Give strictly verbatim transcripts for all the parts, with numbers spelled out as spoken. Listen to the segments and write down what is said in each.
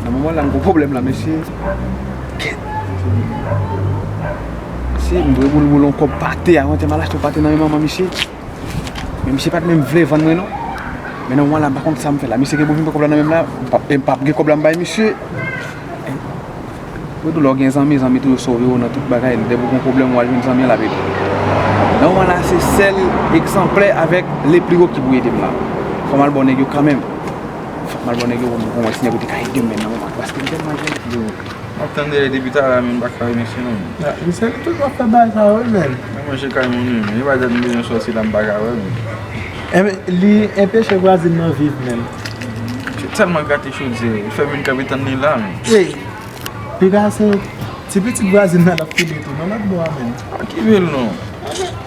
Nan moman la, m gen pwoblèm la, mesye. Kèt. Mesye, m dwe boulboul yon kòb pate. Avan yè, m al achte yon pate nan men manman misye. Men misye pa t menm vle vann mwen, non. Men nan moman la, m pa konn sa m fè la. Misye gen pou vin pran kòb la nan men m la, m p ap, m p ap gen kòb la m bay misye. Ou di lè w gen zanmi, zanmi toujou sove w nan tout bagay. Depi w gen yon pwoblèm, w al jwenn zanmi an, l ap ede w. Nan moman la, se sèl egzanplè avèk le pli wo ki pou ede m la. Fò m al bò nèg yo kanmenm. Fò m al bò nèg yo pou m wè si nèg yo te ka ede m, men nan moman, paske m tèlman jwenn. Yo, m ap tann de lè depi talè, men m pa ka wè mesye non. Ah, misye li toujou ap fè bagay sa yo, wi, men. Mwen manje kay moun, wi, men. E pa dat m bezwen sòti la, m pa ka wè, men. Enben, li enpeche vwazin nan viv, men. Se tèlman gate chodyè, li fè m vin kanpe tann li la, men. Ey! Piga se ti pitit vwazin nan l ap kite tou, nan lòt bò a menm. Pa kite l non.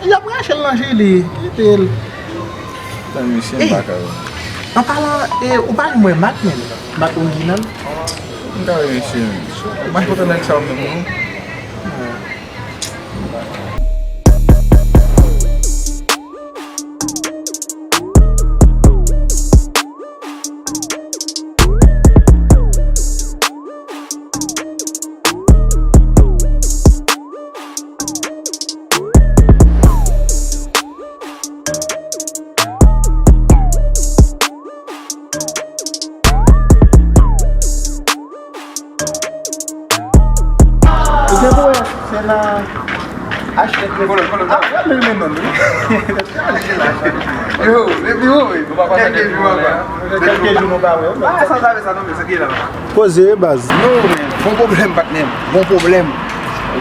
Y ap rache l nan je li, kite l. Tan misye m pa ka wè. An palan, e, ou pa janm wè mat menm? Mat orijinal? M ka wè misye menm. M pa kontan nèg sa yo menm non. Ou gen pou wè, se nan H T T P. Kolon, kolon, ah, kolon. Gade men non, wi. Yo, men pi wo, wi. Kèlke jou, papa. Kèlke jou nou pa wè. Ah, sa, sa, sa, non, men sa ki la. Poze, baz. Non, men, gon pwoblèm, patnè m. Gon pwoblèm.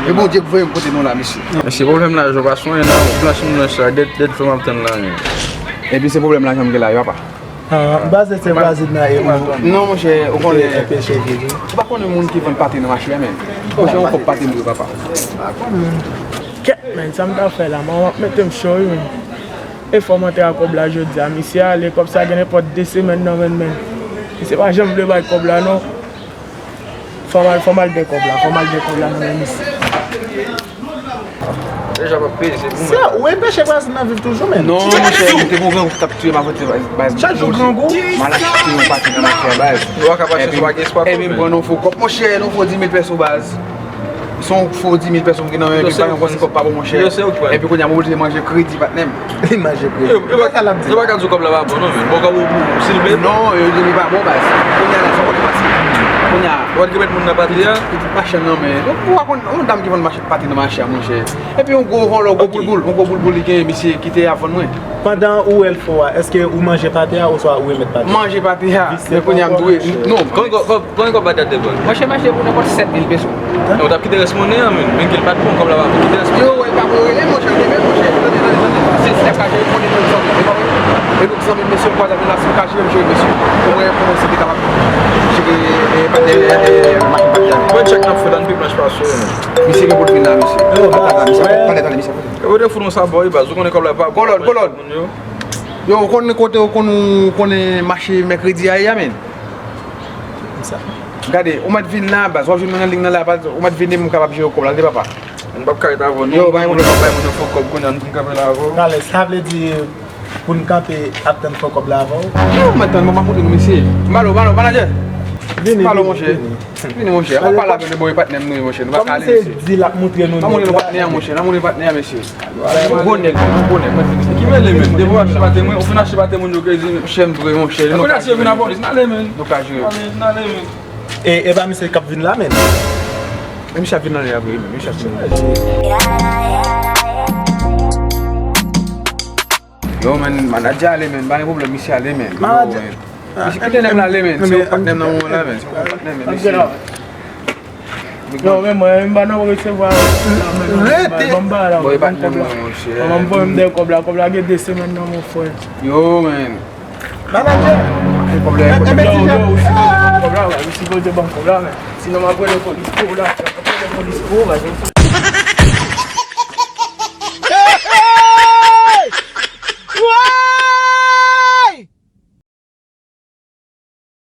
E Bondye k voye m kote nou la, mesye. Mesye, pwoblèm la, jan w pa sonje nan blanch m nan sa, dèt, dèt fè m ap tann la, men. Epi se pwoblèm lajan m gen la, wi, papa. Ah, m panse se vwazin nan e ou. Non, monchè, ou konnen. Ou pa konnen moun ki vann pate nan mache a, men. Monchè, yon kòb pate m dwe, papa. Kèt, men, sa m ta fè la, manman ap mete m cho, wi, men. E fò m antre a kòb la jodi a, misye ale, kòb sa gen nenpòt de semèn nan men l, men. Misye pa janm vle bay kòb la, non. Fò m al, fò m al gen kòb la, fò m al gen kòb la nan men misye. Deja p ap peye, se pou mwen. Ou enpeche vwazin nan viv toujou, men. Non, monchè, m te gon grangou ki t ap tiye m avan te baz. Chak jou grangou. M al achte yon pate nan mache a, baz. Ou pa ka pa chèche bagay, se pa pwoblèm. Epi m pran yon fo kòb, monchè, yon fo di mil pèso, baz. Se yon fo di mil pèso m gen nan men, epi pa yon kòb pa bon, monchè. Epi kounye a m oblije manje kredi, patnè m. Li manje kredi. Yo, yo pa ka, yo pa ka di w kòb la pa bon, non, men. Bon, kòb ou, si l vle. Non, yo di li pa bon, baz. Kounye a la, sa w konnen pase. Kounye a. Ou pa t gen mèt moun nan pati a? Li pa chè, non, men. Ou pa konn, yon dam ki vann mache, pate nan mache a, monchè. Epi yon gwo vòlò, gwo boulboul, yon gwo boulboul li genyen, misye kite ap vann mwen. Pandan ou wè l fò a, èske ou manje pate a oswa ou remèt pate a? Manje pate a, men kounye a m dwe, non. Kòb, kòb, kòb, kòb, kòb pa dat devan. Monchè, mache pou nenpòt sèt mil peso. Ou t ap kite rès monnen an, men, men ke l pa t bon, kòb la pa bon, kite rès monnen. Yo, wè, pa pou yo rele, monchè, li menm, monchè, li tande, tande, tande. Se, se ap ka jere konnen tout sa, e lòt zanmi m, mesye, m kwaze avè l la, si m ka jere, m jere, mesye. Pou mwen, pou mwen, se te kapab jere, e, patnè, e, machin pati a. Mwen, tchèk n ap fè la, n pi blanch pase w, men. Misye gen pou l vin la, mesye. Yo, baz. Talè, talè, misye ap vin. E, ou te fout nou sa, boy, baz, ou konnen kòb la pa bon. Kolòn, kolòn. Yo, ou konn kote, ou konn, ou konnen mache mèkredi a ye a, men. Gade, ou mèt vin la, baz, w ap jwenn mwen nan liy nan la, baz, ou mèt vini, m kapab jere kòb la, tande, papa. M p ap ka ret avè w, non. Yo, pa gen pwoblèm. Bay moun yon fo kòb kounye a, m kanpe la avè w. Talè, sa vle di pou n kanpe ap tann fò kòb la avè w? Yo, m ap tann, m ap montre nou, mesye. M alo, m alo, manadjè. Vini, m alo, monchè. Vini, monchè. An pale avè nou, bon, e patnè m nou ye, monchè. Nou pa ka ale, mesye. Kòmanse di l ap montre nou. Pa montre nou patnè a, monchè. N a montre patnè a, mesye. Yon gwo nèg, yon gwo nèg. Mwen fini. Ki mele, men? Depi w achte pate mwen, ou fin achte pate moun yo kredi, men. Monchè, m dwe, monchè. Kounye a si yo vin avè w, n ale, men. Nou ka jere. N ale, n ale, men. E, e pa misye k ap vin la, men. Men misye ap vin nan lè a vre, men misye ap vin. Yo, men, manadjè ale, men, pa gen pwoblèm, misye ale, men. Manadjè. Yo, men. Misye kite nèg la ale, men. Se yon patnè m nan moman la, men. Se yon patnè m, men, misye. Yo, men mwen, m pa nan resevwa. Rete. Bon, e patnè m, monchè. Manman m voye m dèyè kòb la, kòb la gen de semèn nan, mon frè. Yo, men. Manadjè. Gen pwoblèm. Yo, yo, ou sipoze ban m kòb la, ou sipoze ban m kòb la, men. Sinon, m ap rele polis pou ou la. M ap rele polis pou ou, baz.